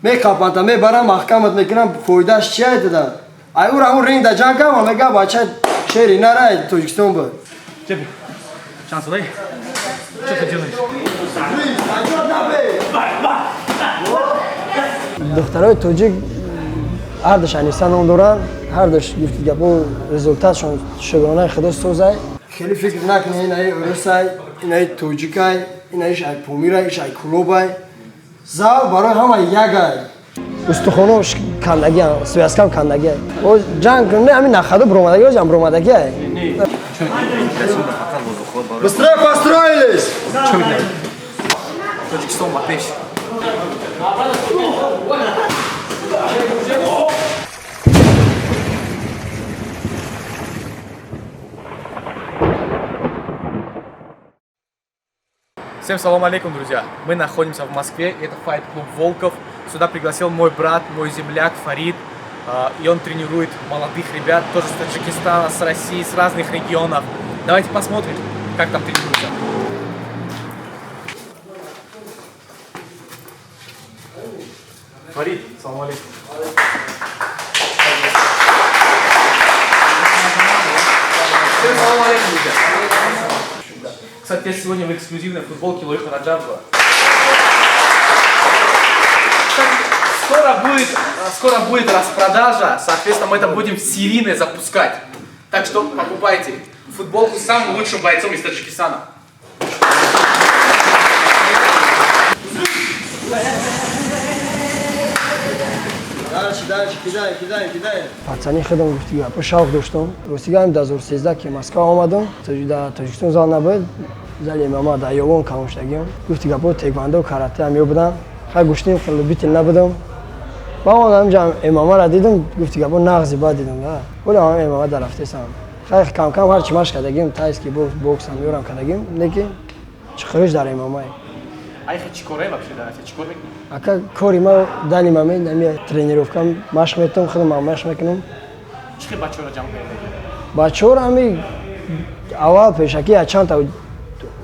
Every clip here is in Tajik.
Меқапанта, мебарам, маҳкамат мекунам, фоидааш чия дада? Ай ура ҳамун ринг да ҷанг кам, мега бача шери нарай Тоҷикистон буд. Шанс дай. Что ты делаешь? Духтарои тоҷик ҳардаш Аниса ном доранд, ҳардаш гуфти гапо результатшон шукронаи худо созай. Хеле фикр накунӣ, инаи урусай, инаи тоҷикай, инаиш ай помирай, иш ай кулобай. Зал барои ҳама ягай. Устухонош кандагиам, связкам кандагиай. Ҷанг не, ҳамин нахаду буромадаги, озам буромадагиай. Быстрее построились! Тоҷикистон ба пеш. Всем салам алейкум, друзья! Мы находимся в Москве, это файт-клуб «Волков». Сюда пригласил мой брат, мой земляк Фарид. И он тренирует молодых ребят, тоже с Таджикистана, с России, с разных регионов. Давайте посмотрим, как там тренируются. Фарид, салам алейкум. Всем салам алейкум, друзья. Кстати, я сегодня в эксклюзивной футболке Лоиха Раджабова. Кстати, скоро будет распродажа, соответственно, мы это будем серийно запускать. Так что покупайте футболку с самым лучшим бойцом из Таджикистана. Дальше, дальше, кидай, кидай, кидай. Пацани худам гуфти гапо шавқ доштам. Рости гап, 2013 ки Москва омадам, дар Тоҷикистон зал набуд, зали ММА дар Ёвон калон шудагиам. Гуфти гапо теквандо, карате ҳам ёбудам. Хай гӯштин любитель набудам. Ба омадам инҷа ММА-ра дидам, гуфти гапо нағзи бад дидам. Ола ҳам ММА дар рафтесам. Хай кам-кам ҳарчи машқ кардагим, тайский бокс, боксам ёрам кардагим, лекин чиқириш дар ММА. Айха чӣ корае вообще дар Россия? Чӣ кор мекунӣ? Ака, кори ма данный момент ами тренировка, машқ метавам, худам машқ мекунам. Чӣ хел бачаҳоро ҷамъ кардӣ? Бачаҳоро ами аввал пешакӣ як чанд та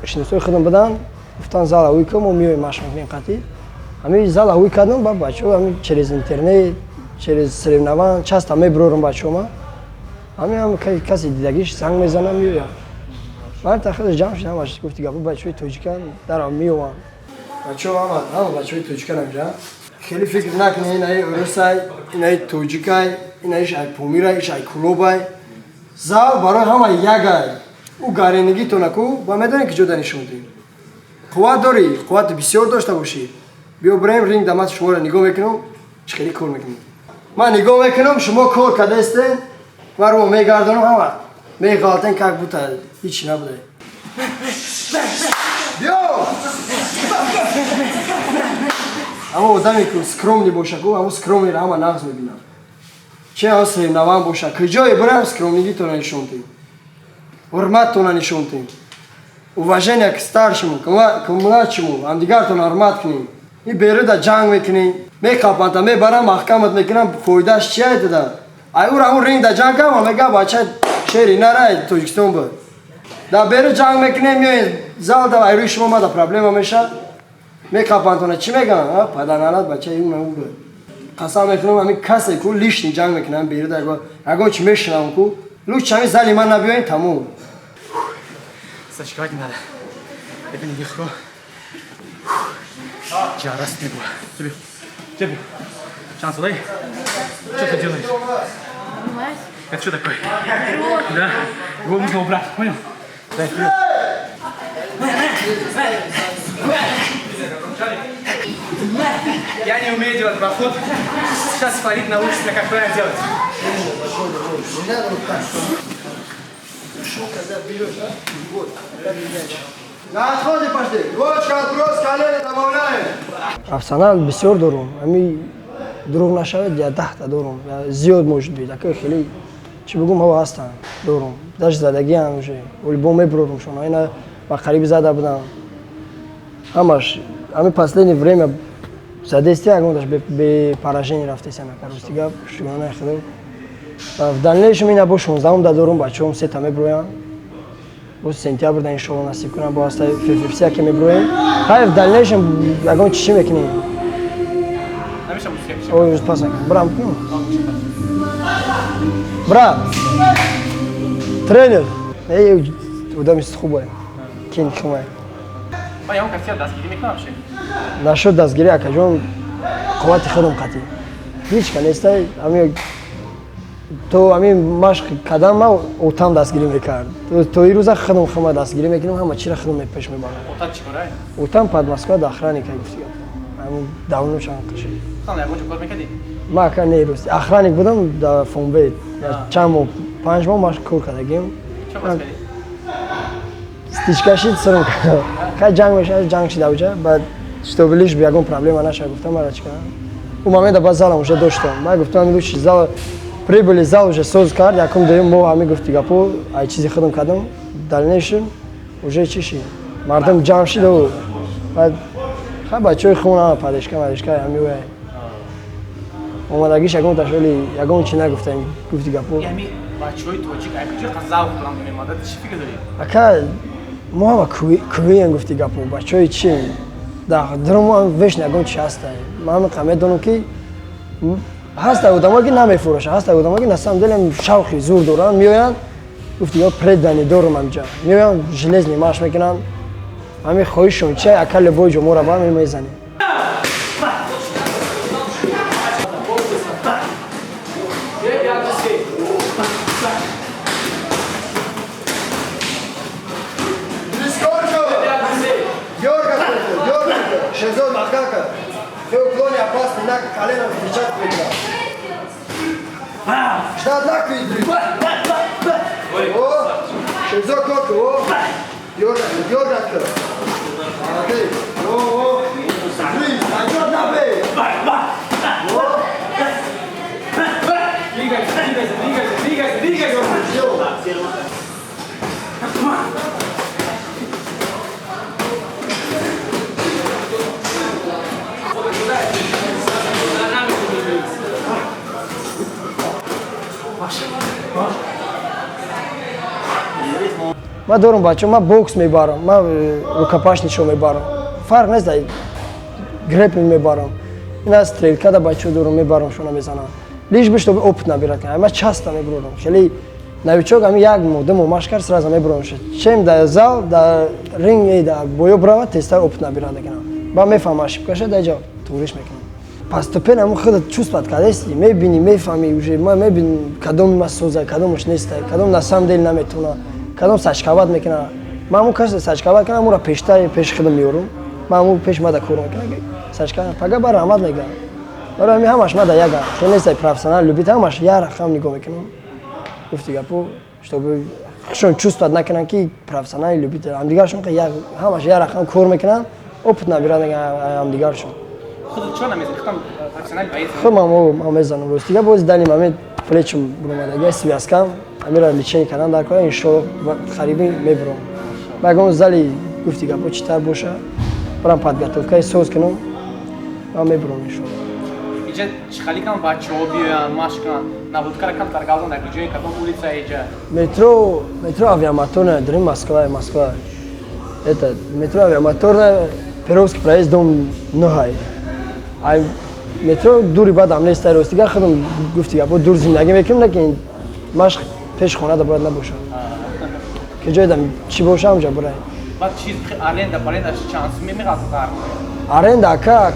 шиносои худам буданд, гуфтанд зала ҳуй кун, мо меоем, машқ мекунем қатъӣ. Ами зала ҳуй кардам, ба бачаҳо ами через интернет, через соревнования часто мебурорам бачаҳома. Ами ҳам касе дидагиш занг мезанам, меояд. Баъд та худаш ҷамъ шуд, ҳамаш гуфти гапо бачаҳои тоҷикан дарам меованд. Бачаҳо ҳама, ҳама бачаҳои тоҷикан ҳамҷа. Хеле фикр накунӣ, инаи урусай, инаи тоҷикай, инаиш ай помирай, иш ай кулобай. Зал барои ҳама ягай. Ӯ гаренигитона ку, ба медонӣ ки ҷода нишон дем. Қувват дорӣ, қуввати бисёр дошта бошӣ. Биё бираем ринг да, ман шуморо нигоҳ мекунам, чӣ хеле кор мекунӣ. Ман нигоҳ мекунам, шумо кор кардаистен, ман рӯ мегардонам, ҳама меғалтен, как будто ҳичи набуда. Биё! Ҳама одаме ки скромный боша ку, ҳамун скромныйро ҳама нағз мебинам. Че ҳам соревнования боша, куҷое бирам, скромнигитона нишон дем. Ҳурматтона нишон дем. Уважение к старшему, к младшему, ҳамдигартона ҳурмат кунем. Ин беруда ҷанг мекунем, меқапанта, мебарам, маҳкамат мекунам, фоидааш чия дада? Ай ура ҳамун ринг да ҷанг кам, мега бача шери нарай Тоҷикистон буд. Дар беру ҷанг мекунем, меоем зал да, ай рӯи шумо мада проблема меша. Меқапантона чӣ мегӯянд? Падарналат бача ин ӯ буд. Қасам мекунам, ҳамин касе ку лишний ҷанг мекунам беруда, ягон чӣ мешунавам ку, лучше ҳамин зали ман набиёем, тамом. Сочковать не надо. Это нелегко. Раз не было. Тебе, тебе. Шанс дай. Что ты делаешь? Это что такое? Да. Его нужно убрать, понял? Дай вперед. Я не умею делать проход. Сейчас Фарид научит меня, как правильно делать. Не надо вот так. Шел, когда берешь, да? Вот, на отходе пошли. Двоечка, отброс, колено добавляем. Афсона бисёр дорум. Ами дурӯғ нашавад, я 10 та дорум. Зиёд может быть. Ака хеле чӣ бигӯм, ҳаво ҳастанд. Дорум. Даже задагиам уже. Бо мебурорум шон. Айна ба қариби зада будам. Ҳамаш ами последнее время задести ягон бе поражение рафтесам, ака, рости гап, шукронаи худо. В дальнейшем ина бо 16-ум да дорум, бачаҳом сета меброянд. Боз сентябр да иншоалло насиб кунам, бо ҳаста ФФС ки меброем. Хай, в дальнейшем ягон чӣ мекунем. Ой, пас брам. Брат, тренер. Эй, одами хубе. Кин хумай. Ба ягон каси дастгирӣ мекунам вообще? Нашуд дастгирӣ, акаҷон, қуввати худам қатӣ. Ҳеч ка нестай, ами то ами машқ кардам ма отам дастгирӣ мекард. То ин рӯза худам хума дастгирӣ мекунам, ҳама чиро худам пеш мебарам. Отат чӣ кора? Отам под Москва да охранника гуфти. Ами давно чанд қаши. Сан ягон ҷо кор мекардӣ? Ма ака не, рӯз охранник будам дар Фонбет. Чанд моҳ, 5 моҳ машқ кор кардагим. Чо бас кардӣ? Стычка шид, сирм кардам. Хай ҷанг мешавад, ҷанг шид авҷа, баъд чтобы лишь бы ягон проблема наша, гуфтам мара чӣ кардам. У момента баъд залам уже доштам. Ма гуфтам лучше зал прибыли, зал уже соз кард, якум дуюм моҳ ҳами гуфти гапо, ай чизи худам кардам, дальнейшем уже чӣ шид. Мардум ҷамъ шид у баъд хай бачаҳои хун ҳама падешка мадешка ҳами вай. Омадагиш ягон ташвили ягон чи нагуфтем, гуфти гапо. Ами бачаҳои тоҷик ай куҷо завқ доранд мемонад? Чӣ фикр дорӣ? Ака, мо ҳама кӯҳием, гуфти гапо, бачаҳои чи дар дурум веш ягон чи ҳастай. Ман ҳамин медонам ки ҳастай одамое ки намефурӯшанд, ҳастай одамое ки на самом деле шавқи зур доранд, меоянд, гуфти ё преданный дорум ҳамҷа. Меоянд, железный машқ мекунанд. Ҳамин хоҳишшон чи ака любой ҷо моро бар мезанем. Шерзод Махкака, ты уклоне опасный, на коленом встречать выиграл. Ждать на квидры. О, Шерзод Кока, о, Йорга, Йорга. Окей, о, о, три, пойдет на Б. О. Двигайся, двигайся, двигайся, двигайся, двигайся. Ман дорам бачаҳо, ман бокс мебарам, ман рукопашничо мебарам. Фарқ нест, грэпплинг мебарам. Ина стрелка да бачаҳо дорам, мебарам, шона мезанам. Лишь бы чтобы опыт набирать. Ман часто мебурам. Хеле новичок ами як моҳ, 2 моҳ машқ кард, сразу мебурам. Чем дар зал, дар ринг, дар боё брава, тезтар опыт набирад мекунам. Ба мефаҳмам ошибкаша, дар ҷо туғриш мекунам. Постепенно ҳамон худат чувствовать кардасти, мебини, мефаҳми уже, ман мебинам кадоми ма соза, кадомаш неста, кадом на самом деле наметавона, кадом сачкават мекунад. Ман ҳамон касе сачкават кунам, ӯро пештар пеши худам меорам. Ман ҳамон пеш мада кор мекунам, сачка пага ба раҳмат мегӯям. Барои ҳамин ҳамаш мада як хеле нест, профессионал любит, ҳамаш як рақам нигоҳ мекунам. Гуфти гапо, чтобы худшон чувствовать накунанд ки профессионал любит. Ҳамдигаршон ҳамаш як рақам кор мекунанд, опыт набиранд ҳамдигаршон. Худат чо намезанӣ? Худам профессионал боец. Худам ман мезанам. Рости гап, боз данный момент плечом буромадагӣ, связкам, амира лечение кардан дар кора, иншоаллоҳ қариби мебурам. Ба ягон зали, гуфти гапо, чӣ тар боша, барам подготовкаи соз кунам, ман мебурам иншоаллоҳ. Иҷа чӣ хали кам бачаҳо биёянд, машқ кунанд? Наводкара кам таргавзан дар ҷои кадом улица иҷа? Метро Авиамоторная, дрим Москва, Москва. Это метро Авиамоторная, Перовский проезд, дом 9. Ай метро дури бадам нест, рости гап, худам гуфти гапо дур зиндагӣ мекунам, лекин машқ пеш хона да бояд набошад. Ки ҷой дам чӣ боша, ҳамҷа бурай. Баъд чиз аренда, аренда чанд сум меғалтад? Аренда ака,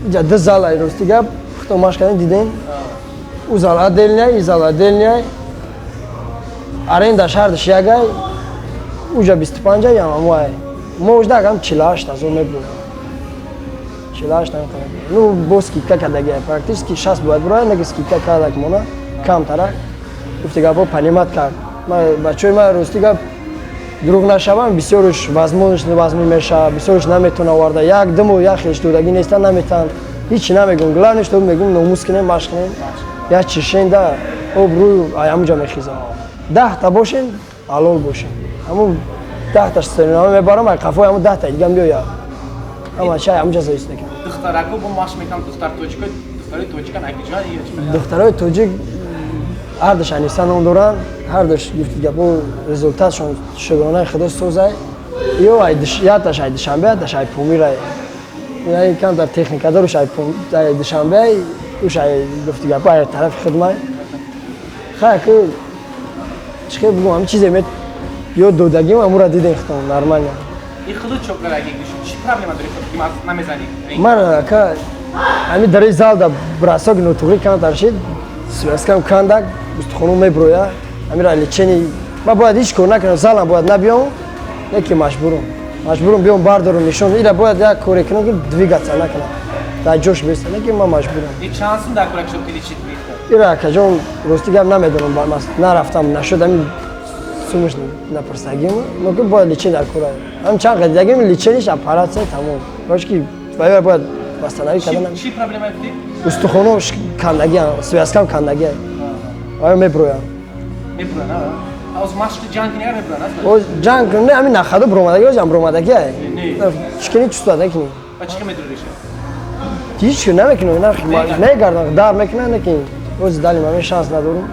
иҷа ду зал ай, рости гап, худтон машқ кардем, дидем. У зал отдельный, и зал отдельный. Аренда шаҳрдаш ягай, уҷа 25 ям амуай. Мо ужда агам 48 азор мебурам. 48 намекунам. Ну, бо скидка кардагия, практически 60 бояд бурад, неки скидка кардак мона, камтарак. Гуфти гапо понимат кард. Бачаҳои ман, рости гап, дурӯғ нашавам, бисёрш возможность вазмин мешавад, бисёрш наметавона оварда. Як ду моҳ як хеш додагӣ нестан, наметавонанд. Ҳичи намегӯм. Главное, что мегӯм, номус кунем, машқ кунем. Як чишен да об рӯй ай ҳамуҷа мехезам. 10 та бошем, ҳалол бошем. Ҳамун 10таш сценама мебарам, ай қафои ҳамун 10та дигам биёяд. Ҳама чай ҳамуҷа завис мекунам. Духтарако бо машқ мекунанд, духтар тоҷико, духтарои тоҷикан акиҷоан ё чӣ? Духтарои тоҷик ҳардуш Аниса ном доранд, ҳардуш, гуфти гапо, результатшон шукронаи Худо созай. Ё яташ ай Душанбе, яташ ай Помирай. Яъне камтар техника дор, уш ай Душанбе, уш ай гуфти гапо ай тарафи хидмат. Хай ки чӣ хел бигӯм, ҳамин чизе мет ёд додагим, амура дидем хитон нормально. И худу чо кардаги? Чӣ проблема дорӣ, ки намезанӣ? Ман ака ҳамин дари зал да бросок нотуғри камтар шид, связкам кандак, устухону меброя, ҳамира лечение ман бояд ҳеҷ кор накунам, залам бояд набиём, не ки маҷбурум. Маҷбурум биём бардорум нишон, ира бояд як коре кунам ки двигаться накунам. Дар ҷош беста, не ки ман маҷбурам. И чанд сум дар кора шуд ки лечить мекунад? Ира акаҷон, рости гап намедонам, нарафтам, нашуд ҳамин сумаш напурсагим, но ки бояд лечение дар кора. Ҳам чанд қадидагим лечениеш операция тамом. Рош ки вай бояд восстановить кардан. Чӣ проблема дидӣ? Устухоно кандагиам, связкам кандагиам. Вай меброям. Меброян, а? Оз машқи ҷанг кунӣ меброян, аст? Оз ҷанг не, ҳамин нахаду бромадаги, оз ҳам бромадаги ай. Чӣ кунӣ, чувствовать накунӣ. Ба чӣ медуриши? Ҳеҷ намекунам, мегардам, дар мекунам, лекин оз дали ман шанс надорам.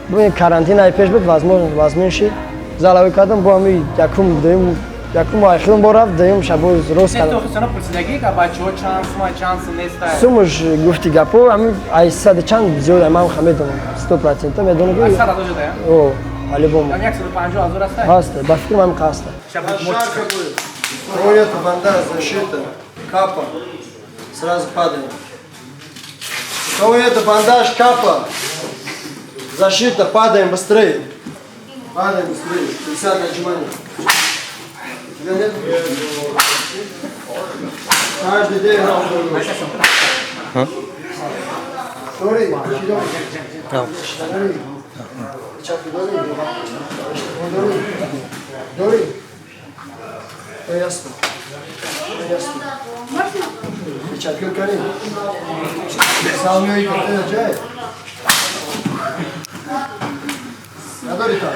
Бо карантин ай пеш буд, возможно, возможно шид. Залавӣ кардам, бо ҳамин якум, дуюм, якум моҳи худам бо рафт, дуюм шаб боз рост кардам. Не, то пурсидаги, ка бачаҳо чанд сума, чанд сум неста? Сумаш гуфти гапо, ҳамин ай сад чанд зиёд, ман ҳам медонам, 100% медонам. Ай 100 ҳазор шуда, о, по-любому. Там 150 ҳазор аст? Ҳаст, ба фикрам ҳамин ҳаст. Проводят бандаж, защита, капа, сразу падаем. У кого нету бандаж, капа, защита, падаем быстрее. Падаем быстрее, 50 отжиманий. У тебя нет? Каждый день. Сори, Дори. То ясно. То ясно. Печатка кари. Салмиои картина джай. Надори там.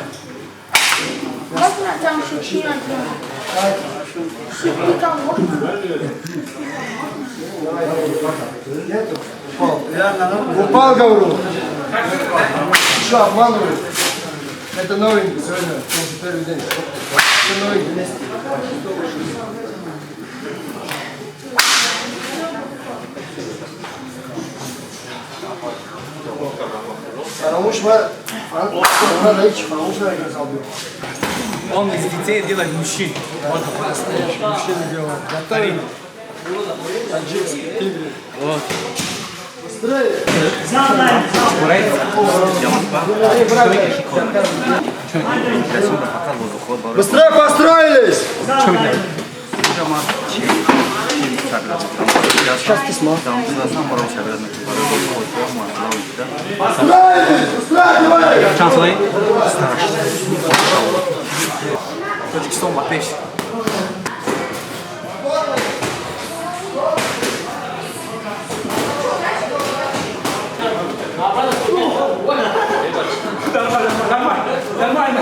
Можно там шутки Шутки там можно? Нету. Упал. Упал, говорю. Что, обманывают? Это новенький сегодня, первый день. Это новенький вместе. Он из детей делает мужчин. Мужчины делают. Готовим. Таджикские тигры. Вот. Быстрее! Быстрее построились! Сейчас ты смотри. Построились! Быстрее, давай! Тоҷикистон ба пеш. Нормально, нормально.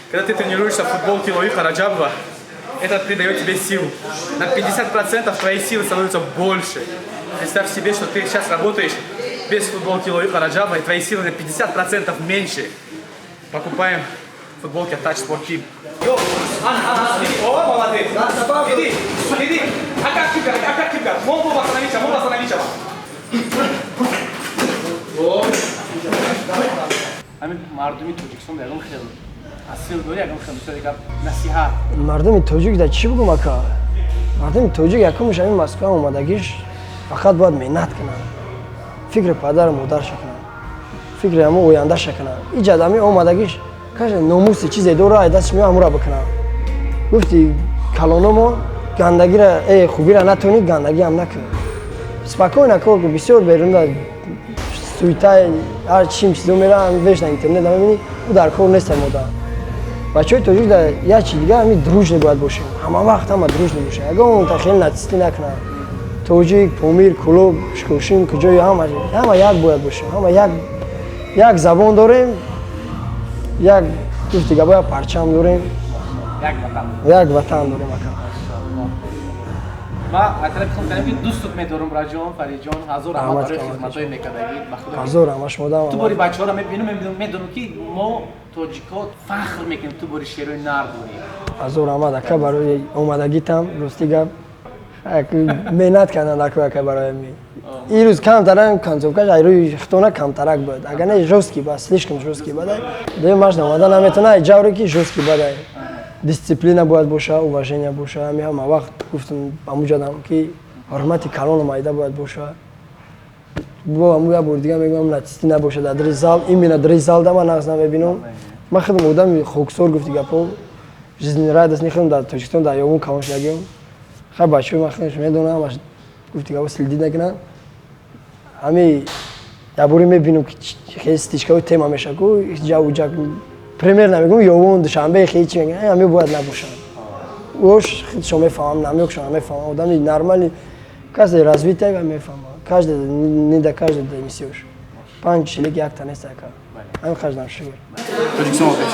Когда ты тренируешься в футболке Лоиха Раджабова, это придает тебе силу. На 50% твои силы становятся больше. Представь себе, что ты сейчас работаешь без футболки Лоиха Раджабова, и твои силы на 50% меньше. Покупаем футболки от Touch Sport Team. О, молодец! Иди, иди! А как тебя? А как тебя? Мог бы остановить, мог бы остановить. Ҳамин мардуми Тоҷикистон ягон хел асил дори, ягон хел мисоли гап насиҳат? Мардуми тоҷик да чӣ бигӯм, ака? Мардуми тоҷик якумш ҳамин Москва омадагиш фақат бояд меҳнат кунанд, фикри падару модарша кунанд, фикри ҳамон ояндаша кунанд. Иҷад ҳамин омадагиш каша номуси чизе дора, ай дастш меояд, ҳамура бикунанд. Гуфти калономо гандагира хубира натонӣ, гандагиам накун, спокойно кор кун. Бисёр берунда суитай, ҳар чим чизо мера, веш на интернет мебинӣ, ӯ дар кор нест. Мода Бачаҳои тоҷик дар як чи дига, ҳами дружный бояд бошем, ҳама вақт ҳама дружный бошем, ягон та хеле нацистӣ накунад. Тоҷик, Помир, Кӯлоб, Ишкошим, куҷои, ҳама ҳама як бояд бошем, ҳама як як забон дорем, як, гуфти гапо, як парчам дорем. Як ватан. Як ватан дорем, ака. Ма атрафи худам кардам, ки дӯстут медорам, Раҷон, Фаридҷон, ҳазор раҳмат Раҳмат, барои камак. хизматҳои мекардагӣ. Ба Худо, Ҳазор раҳмат шумо дам. ту бори бачаҳоро мебинам, медонам, ки мо тоҷикҳо фахр мекунем, ту бори шерои нар дорӣ. Ҳазор раҳмат, ака, барои омадагитам. Рости гап, меҳнат кардан дар ака барои ми ин рӯз камтарак концовкаш ай рӯи хитона камтарак буд, агар не, жёсткий ба, слишком жёсткий бадай. Дуюм маш омада наметона ҷавре ки жёсткий бадай. Дисциплина бояд боша, уважение боша. Ҳами ҳама вақт гуфтам амуҷадам, ки ҳурмати калону майда бояд боша. Бо аму як бор дига мегӯям, нацистӣ набоша дар дри зал, именно дри зал да ман нағз намебинам. Ман худам одами хоксор, гуфти гапо, жизнерадостный, худам дар Тоҷикистон дар ёбон калон шудагиам. Хай, бачаҳои ман худаш медонам, ҳамаш, гуфти гапо, следить накунам. Ҳами якборе мебинам, ки хеле стычкаҳои тема меша ку, ҷаву ҷак, примерно мегӯм, ёвон, Душанбе, хеле чи мегӯям, ҳами бояд набошанд. Ош худшон мефаҳмам, намёкшон мефаҳмам. Одами нормальный, касе развитие мефаҳмам, каждый не да каждый да миссиош панҷ чилик якта нест, ака. Ҳамин қаждам, шукр. Тоҷикистон пеш.